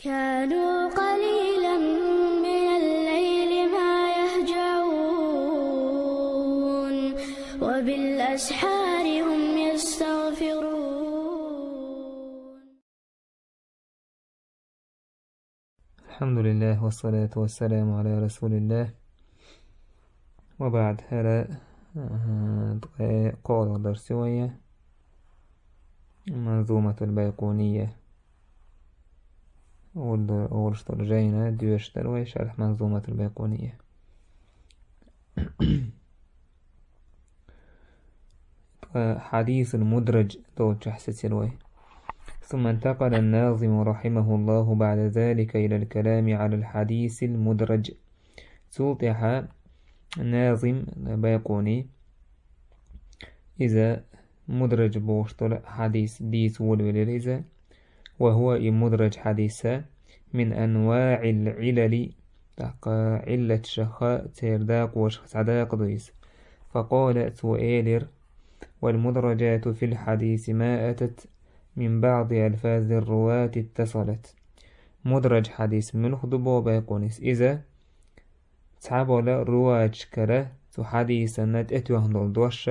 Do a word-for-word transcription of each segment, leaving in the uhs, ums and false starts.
كانوا قليلا من الليل ما يهجعون، وبالأسحار هم يستغفرون. الحمد لله والصلاة والسلام على رسول الله. وبعد، هلا، آه، دقيقة قول درس ويا منظومة البيقونية. Ол-, олуштур жайына, дюрюштур вай шарх Манзуматул Байкуния. حديث المدرج долчахь сецир вай. ثم انتقل الناظم رحمه الله بعد ذلك إلى الكلام على الحديث المدرج. Цул тӀаьхьа Назим Байкуни иза мудрадж бохуш долу хьадис дийца волавелира иза. وهو, и мудрадж хьадис, من أنواع العلل, тӀаккха Ӏиллатшаха церан дакъошха цхьа дакъа ду иза. فقال, цо элира: والمدرجات في الحديث ما أتت من بعض ألفاظ الرواة اتصلت. Мудрадж хьадис муьлха ду боху Байкунис? Иза цхьаболу руаташкара цу хьадисана тӀетоьхна долу дош,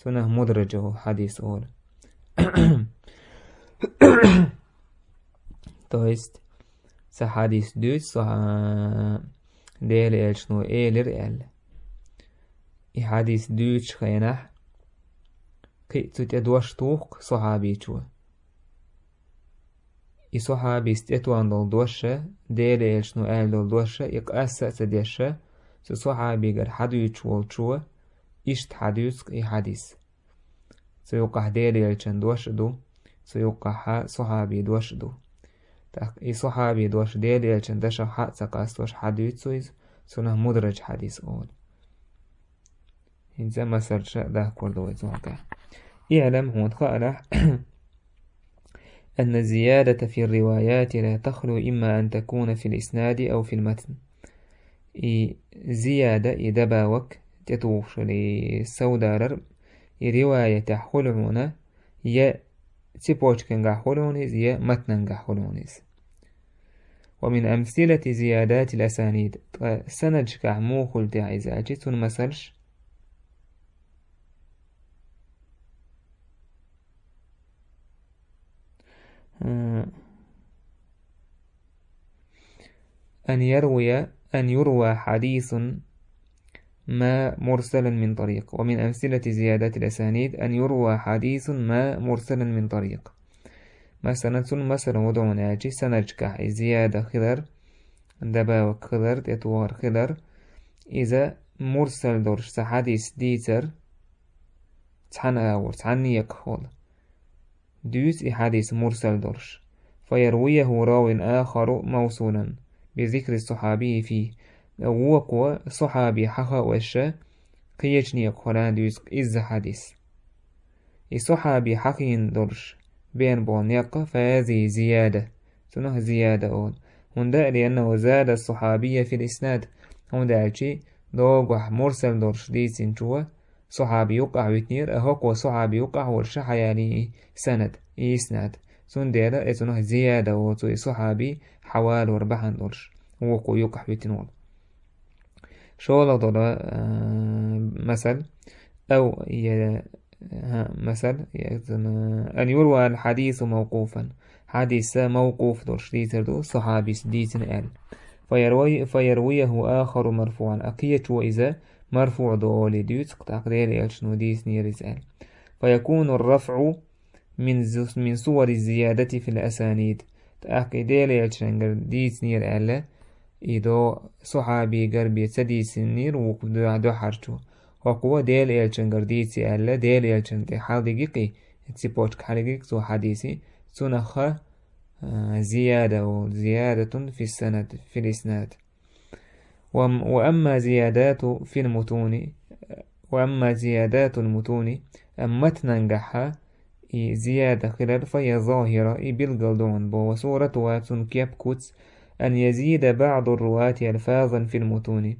цунах мудраджу хьадис олу. То есть, цхьа хьадис дуьйцу со, а, Делан элчано элира аьлла. И хьадис дуьйцучу хенахь, кхин а цу тӀе дош туху-кх сахьабичо. И сахьабис тӀетоьхна долу дош, Делан элчано аьлла долу дош, и къаста а ца деш, цу сахьабигара хьадуьйцуш волчо иштта хьадуьйцу-кх и хьадис. Цу юккъахь Делан элчан дош а ду, цу юккъахь сахьаби дош а ду. ТӀаккха и сахьаби дош Делан элчан дашах хьа а ца къастош хьадуьйцу иза, цунах мудраджу хьадис олу. ХӀинца масалш а даккхур ду вай цунах тӀехь. اعلم, хьуна хаалахь, أن الزيادة في الروايات لا تخلو إما أن تكون في الإسناد أو في المتن. И зияда, и добавок, тӀетухуш, и совдарар, и риваятехь хуьлу хьуна, я цепочкангахь хуьлу хьуна иза, я матнангахь хуьлу хьуна иза. ومن أمثلة زيادات الأسانيد. Ткъа санадшкахь муха хуьлу тӀехь иза аьлча, цунна масалш. Э, أن يروي، أن يروى حديث ما مرسلا من طريق. ومن أمثلة زيادات الأسانيد أن يروى حديث ما مرسلا من طريق. Масалан, цунна масалан хӀун ду хьуна аьлча, санадшкахь и зияда хилар, добавок хилар, тӀетохар хилар, иза мурсал долуш цхьа хьадис дийцар, цхьана агӀор, цхьана некъахь волу. Дуьйцу и хьадис мурсал долуш. فيرويه راو آخر موصولا بذكر الصحابي فيه. Вукхо сахьаби хьахавеш, кхечу некъахь дуьйцу изза хьадис. И сахьаби хьахийна долуш бен болу некъ, فهذه زيادة. Цунах зияда олу. ХӀунда, لأنه زاد الصحابي في الإسناد. ХӀунда аьлча догахь мурсал долуш дийцинчо сахьаби юккъахь витинера, а хӀокхо сахьаби юккъахь волуш хьаялийна и санад, и иснад. Цундела и цунах зияда олу, цу и сахьаби хьавалор бахьана долуш, вукхо юккъахь витина волу. ШолгӀа долу, а, масал, ав, я, а, масал, я, а, أن يروى الحديث موقوفا. Хьадис мавкъуф долуш дийцар ду, сахьабис дийцина аьлла. فيروي-، فيرويه آخر مرفوعا. А кхечо иза марфуъ долий дуьйцу, тӀаккха Делан элчано дийцинера иза аьлла. فيكون الرفع من ز-، من صور الزيادة في الأسانيد. ТӀаккха и Делан элчангара дийцинера аьлла, и до сахьабигара бен ца дийцинера вукху дуьхьа-, дуьхьарчо. ХӀокхо Делан элчангара дийци аьлла, Делан элчан тӀе хьалдигикх и, цепочка хьалдигикх цо хьадиси, цунах, а, зияда олу, زيادة في السند، في الإسناد. وأم-، وأما زيادات في المتون، وأما زيادات المتون, амма матнангахьа и зияда хилар, فهي ظاهرة, и билггал ду хьуна боху, وصورتها, цуьнан кеп-куц, أن يزيد بعض الرواة ألفاظا في المتون.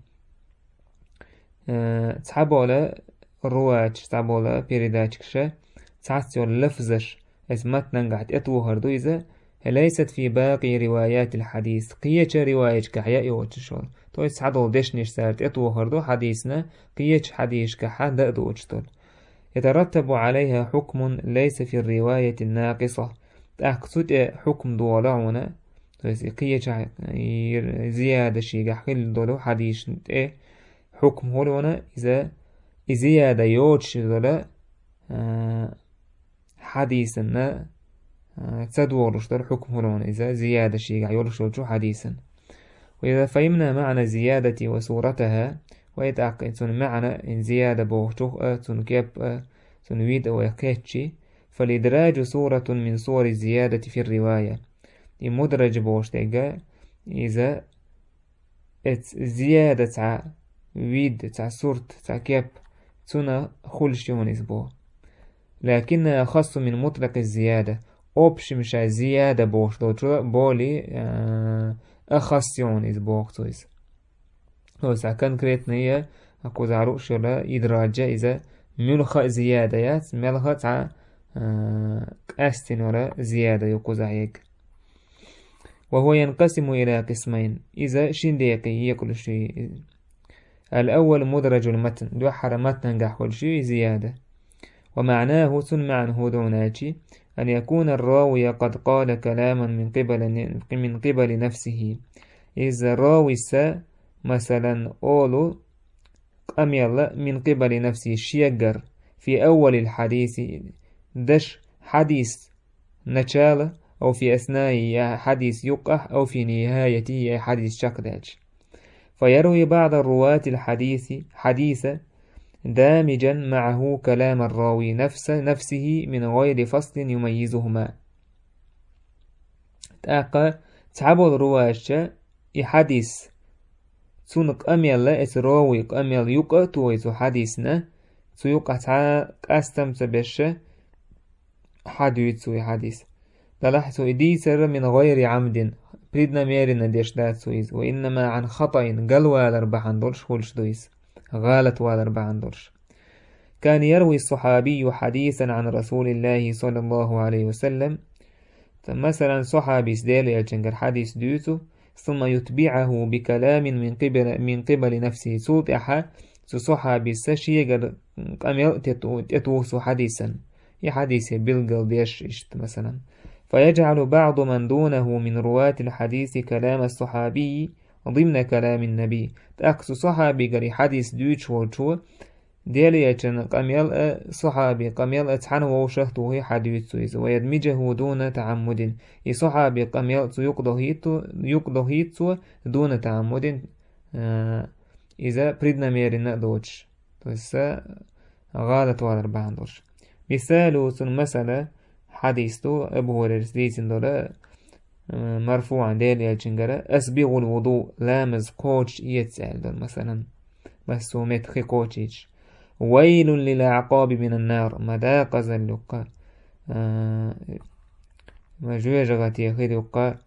Э, цхьаболу руаташ, цхьаболу передатчикаша цхьацца йолу лафзаш, иза матнангахь тӀетохар ду иза, ليست في باقي روايات الحديث. Кхеча риваяташкахь яа йоцуш йолу. То есть цхьадолу дешнаш цара тӀетохур ду хьадисна, кхечу хьадисашкахь дан а доцуш долу. يترتب عليها حكم ليس في الرواية الناقصة. ТӀаккха цу тӀе хьукм долу хьуна, то есть и кхеча, и зияда шигахь хилла долу хьадисна тӀе хьукм хуьлу хьуна, иза, и зияда йоцуш долу, а, хьадисанна, а, ца догӀуш дара хьукм хуьлу хьуна иза, зияда шигахь йолуш йолчу хьадисан. وإذا فهمنا معنى الزيادة وصورتها, вай тӀаккха цуьнан маьӀна, и зияда бохучух а, цуьнан кеп а, цуьнан вид а вай кхетчи, فالإدراج صورة من صور الزيادة في الرواية. И мудраж бохуш дерг а, иза эц-, зияда цхьа вид, цхьа сурт, цхьа кеп, цуьнан хуьлуш ю хьуна иза боху. لكنها أخص من مطلق الزيادة. Общем ша зияда бохуш долчу более, а, ахасс ю хьуна иза боху цо иза. То есть цхьа конкретная, кхузахь лууш йолу идраджа иза муьлхха а зияда яц, мелха а цхьа, а, къаьстина йолу зияда ю кхузахь ерг. وهو ينقسم إلى قسمين. Иза шина декъе екъалуш ю. الأول مدرج المتن. Дуьххьара матнангахь хуьлуш ю и зияда. ومعناه, цуьнан маьӀна хӀун ду аьлча, أن يكون الراوي قد قال كلاما من قبل ن-، من قبل نفسه. Иза равис, масалан, олу къамел من قبل نفسه, шегара, في أول الحديث, дешан хьадис начала, أو في أثنائه, я хьадис юккъехь, أو في نهايته, я хьадис чекхдаьлча. فيروي بعض الرواة الحديث، حديث دامجا معه كلام الراوي نفس-، نفسه من غير فصل يميزهما. ТӀаккха цхьаболу риваятча и хьадис, цуьнан къамел, эца равин къамел юкъа а тохий цу хьадисна, цу юкъа цхьа къастам ца беш, хьадуьйцу цо и хьадис. Делахь цо и дийцар من غير عمد, преднамеренно деш дац цо иза, وإنما عن خطأ, галвалар бахьана долуш хуьлуш ду иза, гӀалатвалар бахьана долуш. كان يروي الصحابي حديثا عن رسول الله صلى الله عليه وسلم. Ца-, масалан, сахьабис Делан элчангара хьадис дуьйцу, ثم يتبعه بكلام من قبل، من قبل نفسه. Цул тӀаьхьа цу сахьабис шегара къамел а тӀету-, тӀетуху цу хьадисан. И хьадисе билггал деш иштта, масалан. فيجعل بعض من دونه من رواة الحديث كلام الصحابي ضمن كلام النبي. ТӀаккха цу сахьабигара и хьадис дуьйцуш волчо Делан элчан къамел а, сахьабин къамел а цхьаьна вовшах а тухий хьадуьйцу иза. ويدمجه دون تعمد. И сахьабин къамел цу юкъадохуьйту-, юкъадохуьйту цо, دون تعمد, а, иза преднамеренно а доцуш. То есть, а, гӀалатвалар бахьана долуш. Мисалу, цуьнан масала, хьадис ду, Абу Хурайрас дийцина долу, а, марфуӀан Делан элчангара: أسبغوا الوضوء, ламаз кхочуш эца аьлла долу, масалан, массо а меттах хи кхочийча. ويل للأعقاب من النار, ма дакъазалла ю-кх, а, ма жоьжахатин хи ю-кх,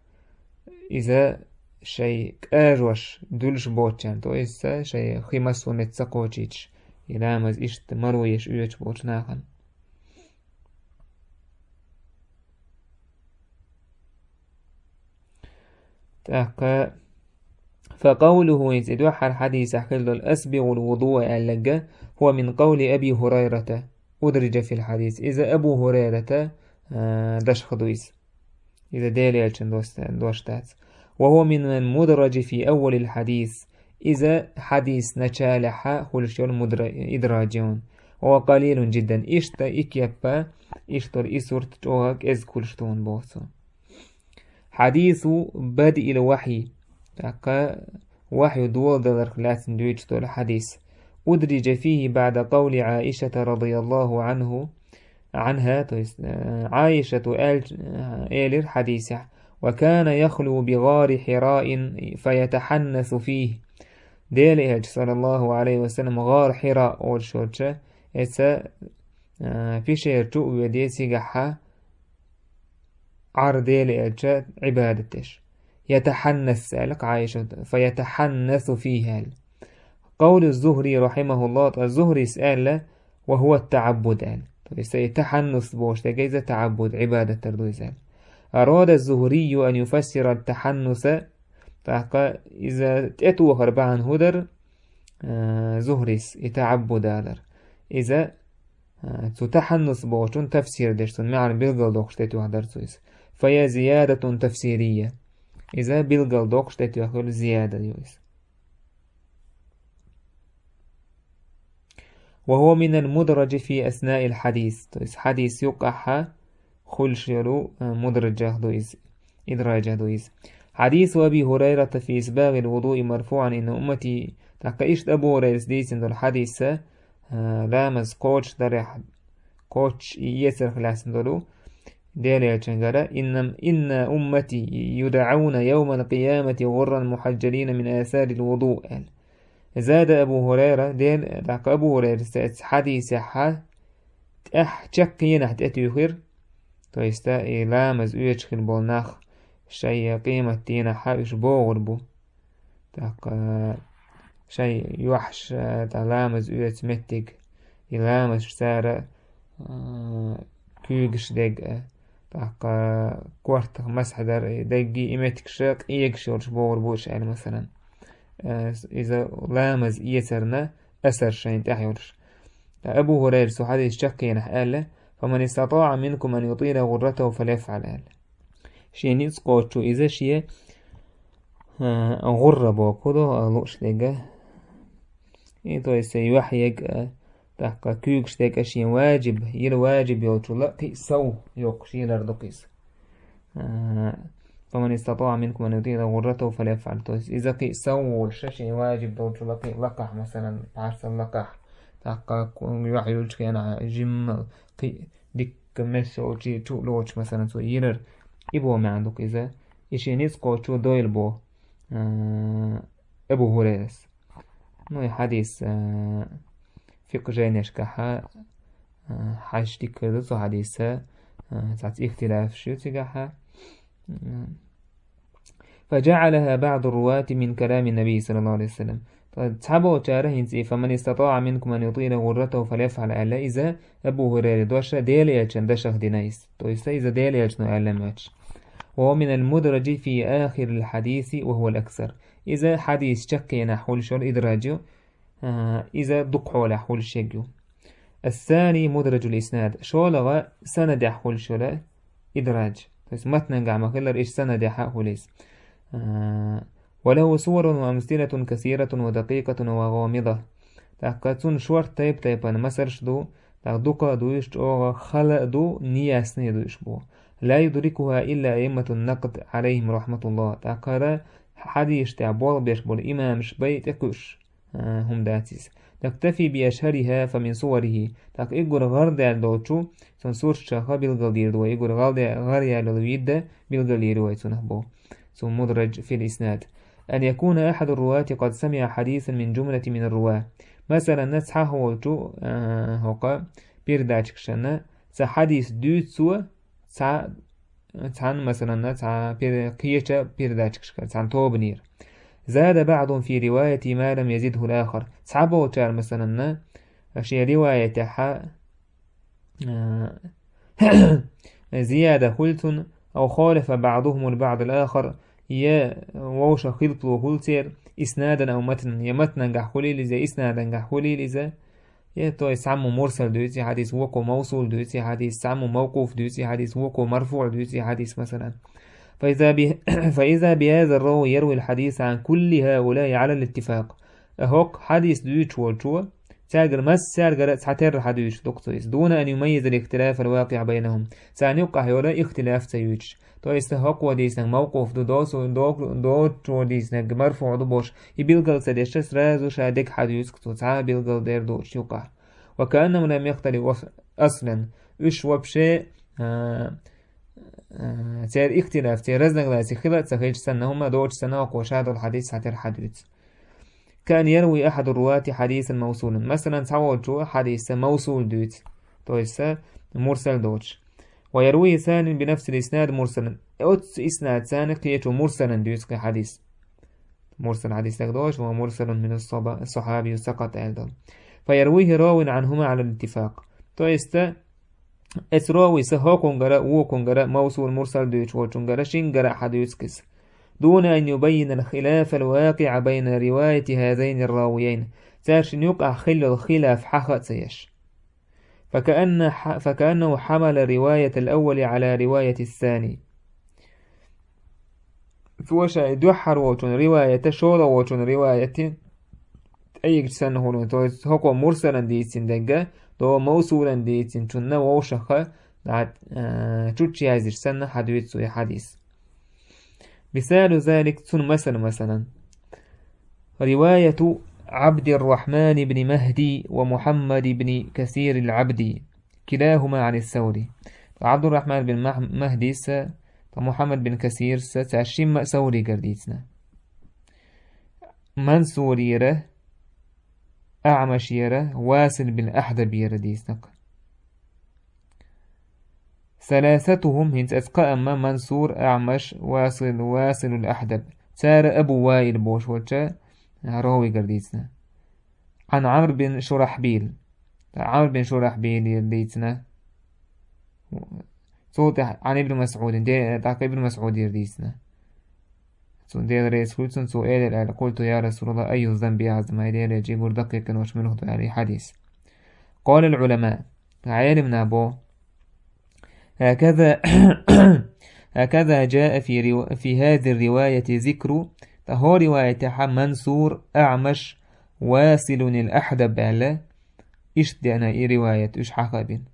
иза шайн кӀажош дуьллуш боцчарна, то есть шайн хи массо а меттах ца кхочийча, и ламаз иштта маро еш оьцуш болчу нахана. ТӀаккха, فقوله, хӀинца и дуьххьара хьадисехь хилла долу أسبغوا الوضوء аьлларг, هو من قول أبي هريرة أدرج في الحديث. Иза Абу Хурайрата, а, дашах ду иза. Иза Делан элчан дош, дош дац. وهو من المدرج في أول الحديث. Иза хьадис началехь хуьлуш йолу мудра-, идраджун. وهو قليل جدا. Иштта и кеп а, иштта долу и сурт чӀогӀа кӀезиг хуьлуш ду хьуна боху цо. حديث بدء الوحي. ТӀаккха вахью доладаларх лаьцна дуьйцуш долу хьадис. أدرج فيه بعد قول عائشة رضي الله عنه, عنها, то есть, э, Ӏайшату аьлч-, э, элира хьадисехь: وكان يخلو بغار حراء فيتحنث فيه. Делан элча, саллаллаху алейхи ва саллям, гӀар Хьира олуш йолча, эца, э, пещера чу а воьдий цигахьа, Ӏар Делан элча Ӏибадат деш. يتحنث аьлла Ӏайшата, فيتحنث فيه аьлла. قول الزهري رحمه الله, ткъа Зухрис аьлла: وهو التعبد аьлла. То есть и тахьаннус бохуш дерг иза таӀаббуд, Ӏибадат дар ду иза аьлла. أراد الزهري أن يفسر التحنث, тӀаккха иза тӀетохар бахьана хӀу дара, а, Зухрис, и таӀаббуд алар. Иза, а, цу тахьаннус бохучун тафсир деш, цун маьӀна билгал доккхуш тӀетоьхна дара цо иза. فهي زيادة تفسيرية. Иза билгал доккхуш тӀетоьхна йолу зияда ю иза. وهو من المدرج في أثناء الحديث. То есть хьадис юккъахьа хуьлуш йолу, э, мудраджах ду иза, идраджах ду иза. حديث أبي هريرة في إسباغ الوضوء مرفوعا إن أمتي, тӀаккха иштта Абу Хурайрас дийцина долу хьадис, э, ламаз кхочушдарехь, кхочуш и эцарх лаьцна долу, Делан элчангара: إن أمتي يدعون يوم القيامة غرا محجلين من آثار الوضوء, аьлла. زاد أبو هريرة, Дел-, тӀаккха Абу Хурайрас цу хьадисехьа тӀаьхьа чаккхенахь тӀетуьйхира, то есть, и ламаз оьцуш хила болу нах шайн къематдийнахьа уьш богӀур бу. ТӀаккха шайн юьхьаш, тӀаккха ламаз оьцу меттиг, и ламазаш цара, а, куьйгаш дерг, а, тӀаккха кортах масхьадар, и дерриге и меттигаш къегаш йолуш богӀур бу уьш аьлла, масалан. А, иза ламаз эцарна асар шайна тӀехь йолуш. Ткъа Абу Хурайрас цу хьадис чаккхенахь аьлла: فمن استطاع منكم أن يطيل غرته فليفعل, аьлла. Шен ницкъ кхочу иза шен, а, гӀурра боху, хӀу ду, а, лууш дерг. И, то есть, юьхь ерг, а, тӀаккха куьйгаш дерг шен ваджиб, йила ваджиб йолчул а кхин а сов йоккхуш йилар ду-кх иза. А, فمن استطاع منكم أن يطيل غرته فليفعل. То есть, иза кхин а сов волуш, шен ваджиб долчул а кхин а лакхахь, масалан, пхьарсал лакхахь, тӀаккха ку-, юьхь юьллучу хенахь жимма кхин а дикка месса йолчу чу а лоцуш, масалан, цо йилар, и боху маьӀна ду-кх иза, и шен ницкъ кхочу дойла боху, а, Абу Хурайрас. Ну, и хьадис, а, фикъхӀ жайнашкахьа, а, хьаьжча дика хир ду цу хьадиса, а, цхьацца ихтилафаш ю цигахьа. М. فجعلها بعض الرواة من كلام النبي صلى الله عليه وسلم. Ткъа цхьаболчара хӀинца и: فمن استطاع منكم أن يطيل غرته فليفعل аьлла, иза Абу Хурайрас дош Делан элчан дашах дина иза. То есть иза Делан элчано аьлла моьттуш. وهو من المدرج في آخر الحديث وهو الأكثر. Иза хьадис чаккхенахь хуьлуш йолу идраж ю, а, иза дукха хьолехь хуьлуш ерг ю. الثاني مدرج الإسناد. ШолгӀа санадехь хуьлуш йолу идраж. То есть матнангахь ма-хиллара, иштта санадехь а хуьлу иза. А, وله صور وأمثلة كثيرة ودقيقة وغامضة. ТӀаккха цунна шорта тайп-тайпана масалш ду, тӀаккха дукха а ду уьш, чӀогӀа хала а ду, неясный а ду уьш боху. لا يدركها إلا أئمة النقد عليهم رحمة الله. ТӀаккха хӀара хьадисаш тӀехь болх беш болу имамаш бен тӀекхуьуш, а, хӀума дац иза. نكتفي بأشهرها فمن صوره. ТӀаккха уггар гӀардаьлла долчу цунна сурташах билгалдийр ду вай, уггар гӀардаь-, гӀаръяьлла йолу вид а билгалдийр ю вай цунах боху. Цу مدرج في الإسناد. أن يكون أحد الرواة قد سمع حديثا من جملة من الرواة. Масалан, цхьа волчу, а, хӀокху передачкашна цхьа хьадис дуьйцу цо, цхьа, цхьана, масалан, цхьа пер-, кхечу передачкашкара, цхьана тобанера. زاد بعضهم في روايته ما لم يزده الآخر. Цхьаболчара, масалан, шен риваятехьа, а, зияда хуьлу цунна, أو خالف بعضهم البعض الآخر, я вовшах хилпало хуьлу церан, إسنادا أو متنا, я матнангахь хуьлийла иза, я иснадангахь хуьлийла иза, я, то есть, цхьаммо мурсал дуьйцу и хьадис, вукхо мавсул дуьйцу и хьадис, цхьаммо мавкъуф дуьйцу и хьадис, вукхо марфуӀ дуьйцу и хьадис, масалан. فإذا ب-, فإذا بهذا الراوي يروي الحديث عن كل هؤلاء على الاتفاق. ХӀокху хьадис дуьйцуш волчо цаьргара массаьргара а цхьатерра хьадуьйцуш ду-кх цо иза. دون أن يميز الاختلاف الواقع بينهم. Царна юккъахь йолу ихтилаф ца юьйцуш. То есть хӀокхо дийцинарг мавкъуф ду, досу-, дог-, доцучо дийцинарг марфуӀ ду бохуш, и билгал ца деш, сразу ша дерг хьадуьйцу-кх цо, цхьа а билгал дер доцуш юккъахь. وكأنهم لم يختلفوا أص-, أصلا. Уьш вообще, а, а, церан ихтилаф, церан разногласи хила а ца хилча санна, хӀума доцуш санна, хӀокхо ша долу хьадис цхьатерра хьадуьйцу. كأن يروي أحد الرواة حديثا موصولا. Масалан, цхьаволчо хьадис мавсул дуьйцу, то есть мурсал доцуш. ويرويه ثان بنفس الإسناد مرسلا. Оццу иснадца кхечо мурсалан дуьйцу кхин хьадис. Мурсал хьадис дагадогӀуш, ومرسل من الصب-, الصحابي سقط аьлла долу. فيرويه راو عنهما على الاتفاق. То есть, Эцу равийс хӀокхунгара, вокхунгара, мавсул, мурсал дуьйцуш волчунгара, шингара а хьадуьйцу кхиса. دون أن يبين الخلاف الواقع بين رواية هذين الراويين. Цаьршинна юкъахь хилла йолу хилаф хьаха а ца еш. فكأن ح-، فكأنه حمل رواية الأول على رواية الثاني. Цо шайн дуьххьара волчун риваята, шолгӀа волчун риваята тӀеигча санна хуьлу, то есть хӀокхо мурсалан дийцина дерг, догӀу мавсулан дийцинчунна вовшаха, дӀа, а, чучча яздича санна хьадуьйцу цо и хьадис. مثال ذلك, цунна масал, масалан, رواية عبد الرحمن بن مهدي ومحمد بن كثير العبدي كلاهما عن الثوري. Ткъа Ӏабдуррахьман бин Мах-, Махдис, ткъа Мухьаммад бин Касирс, цаьршимма а Сауригара дийцина. Мансурера, АӀмашера, Васил бин Ахьдабера дийцина. ثلاثتهم, хӀинца оцу кхаамма, Мансур, АӀмаш, Васил, Василул Ахьдаб, цара Абу Ваил бохуш волчу ровигара дийцина. عن عمرو بن شرحبيل. Ткъа Ӏамр бин Шурахьбилера дийцина. Цул тӀаьхьа Ӏан Ибн Масъудин, де-, тӀаккха Ибн Масъудера дийцина. Цунна Дела реза хуьлу цунна, цо элира аьлла: قلت يا رسول الله أي الذنب أعظم, ай Делан элча, гур даккхийкхинарш муьлха ду аьлла и хьадис. قال العلماء, Ӏеламнаха боху: هكذا، هكذا جاء في روا-، في هذه الرواية ذكر, ткъа хӀокху риваятехь Мансур, АӀмаш, Василунил Ахьдаб аьлла, иштта деана и риваят, уьш хьаха а бина.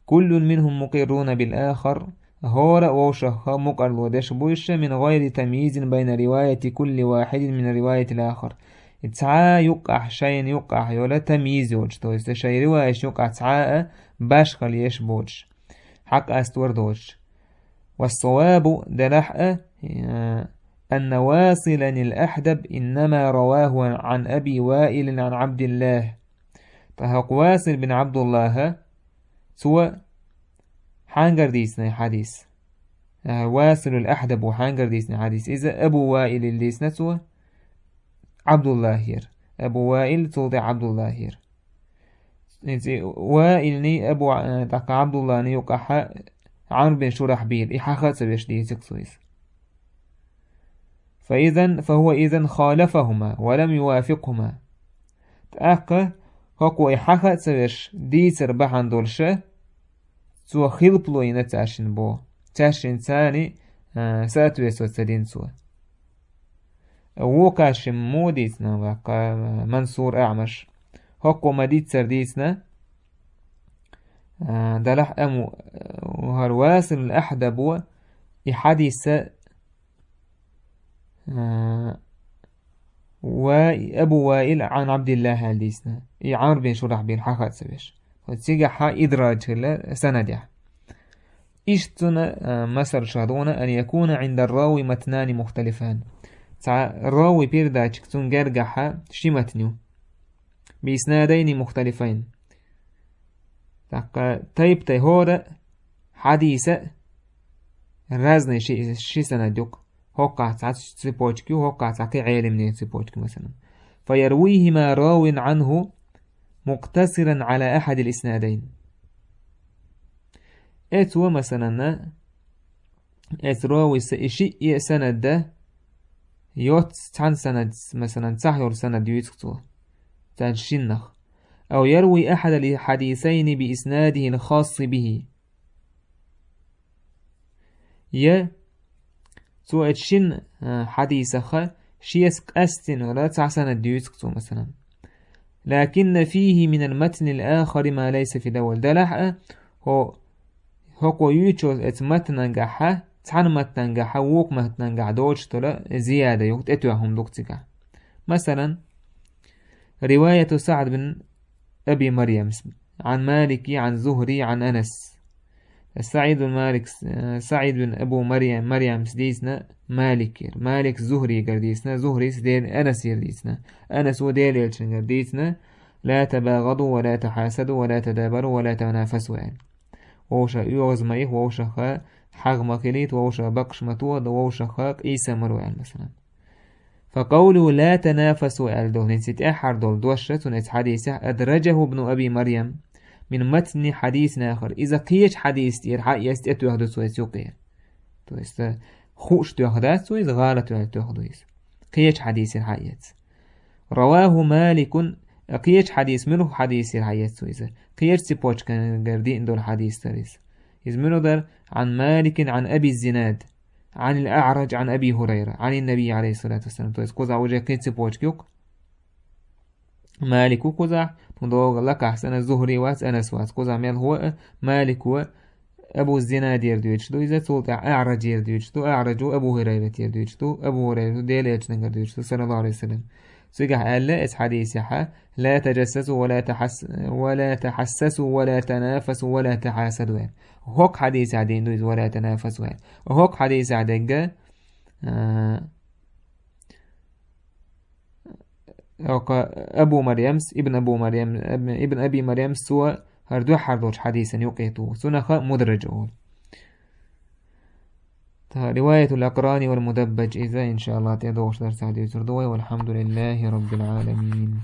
كل منهم مقرون بالآخر, хӀора а вовшахха мукъарло деш бу уьш, من غير تمييز بين رواية كل واحد من رواية الآخر. И цхьа а юккъахь, шайна юккъахь йола тамйиз йоцуш, то есть шайн риваеш юккъахь цхьа а башхалла еш боцуш, хьакъ астор доцуш. والصواب, делахь а, э, أن واصلا الأحدب إنما رواه عن أبي وائل عن عبد الله. ТӀаккха хӀокху Васил бин Абдуллаха, цо хьаьнгара дийцина и хьадис? Э, Василул Ахьдабо хьаьнгара дийцина и хьадис? Иза Абу Ваилил дийцина цо Абдуллахера. Абу Ваил, цул тӀаьхьа Абдуллахера. ХӀинца и Ваилний, Абу, э, тӀаккха Абдулланий юкъахьа Ӏамр бин Шурахьбил, и хьаха а ца веш дийцира цо иза. فإذا، فهو إذا خالفهما ولم يوافقهما. ТӀаккха хӀокхо и хьаха а ца веш дийцар бахьана долуша, цо хилпало йина цаьршинна боху. Цаьршинна царний, а, соответствовать ца дина цо. Вукхаршимма муха дийцина ваккха, а, Мансур, АӀмаш? ХӀокхо ма-дийццара дийцина, а, делахь а ма, а, хӀара Василул Ахьдабо и хьадиса, а, Ва-, Абу Ваил Ӏан Абдиллах аьлла дийцина. И Ӏамр бин Шурахьбил хьаха а ца веш. Цигахьа идраж хилла санадехь. Иштта цуьнан, а, масал ша дуна: أن يكون عند الراوي متنان مختلفان. Цхьа равий передатчик цуьнан гергахьа ши матн ю. بإسنادين مختلفين. ТӀаккха тайп-тайпана хӀора а, хьадиса а разный ши, ши санад ю-кх. ХӀокхахь цхьа цепочка ю, хӀокхахь цхьа кхин Ӏелимнийн цепочка, масалан. فيرويهما راو عنه مقتصرا على أحد الإسنادين. Эцо, масалан, эцу равийс и шиъ а санад дан йоццу цхьана санад, масалан, цхьа йолу санад юьйцу-кх цо царна шиннах. أو يروي أحد الحديثين بإسناده الخاص به. Я цо эцу шина, а, хьадисаха шеца къаьстина йолу цхьа санад юьйцу-кх цо, масалан. لكن فيه من المتن الآخر ما ليس في الأول. Делахь а, хӀо-, хӀокхо юьйцучу эцу матнангахьа, цхьана матнангахьа, вукху матнангахь доцуш долу зияда ю-кх, тӀетоьхна хӀума ду-кх цигахь. Масалан, رواية سعد بن أبي مريم عن مالك عن زهري عن أنس. СаӀид бин Малик, э, СаӀид бин Абу Марьям, Марьямс дийцина Маликера. Малик Зухригара дийцина, Зухрис Дел-, Анасера дийцина. Анас ву Делан элчангара дийцина: «لا تباغضوا ولا تحاسدوا ولا تدابروا ولا تنافسوا», аьлла. Вовшах оьгӀаз ма ихха, вовшаха хьагӀ ма хилийта, вовшах бакъаш ма тоха, вовшаха къийса ма ло, аьлла, масалан. فقوله «لا تنافسوا» аьлла долу, хӀинца тӀаьххьара долу дош а цунна эцу хьадисехь: «أدرجه ابن أبي مريم من متن حديث آخر. Иза кхеча хьадиса тӀера хьаэца тӀетоьхна ду цо иза юкъера. То есть, э, хууш тоьхна дац цо иза, гӀалат ваьлла тоьхна ду иза. Кхеча хьадисера хьаэца. رواه مالك, кхеча хьадис, муьлха хьадисера хьаэца цо иза. Кхеча цепочкагара диъна долу хьадис дара иза. Иза муьлха дара? عن مالك عن أبي الزناد عن الأعرج عن أبي هريرة عن النبي عليه الصلاة والسلام. То есть кхузахь уже кхин цепочка ю-кх. Малик ву кхузахь, тхуна догӀу лакахь санна Зухри вац, Анас вац. Кхузахь мел хӀу а, Малик ву, Абу Зинадера дуьйцуш ду иза, цул тӀаьхьа АӀражера дуьйцуш ду, АӀраж ву Абу Хурайратера дуьйцуш ду, Абу Хурайрат ву Делан Элчанагара дуьйцуш ду, саллаллаху алейхи ва саллям. Цигахь аьлла эс хьадисехьа: «لا تجسسوا ولا تحس-، ولا تحسسوا ولا تنافسوا ولا تحاسدوا», аьлла. ХӀокху хьадисехь дийна ду иза: «ولا تنافسوا», аьлла. ХӀокху хьадисехь дерг, а, ХӀокху Абу Марьямс, ибн Абу Марьям, ибн Аби Марьямс, цо хӀара дуьххьара долчу хьадисан юкъе туху. Цунах мудраж олу. Та, риваятул акърани вал мудаббаж иза, иншааллахӀ, тӀедогӀучу дарсехь дуьйцур ду вай. Валхьамдулиллахи раббил Ӏаламин.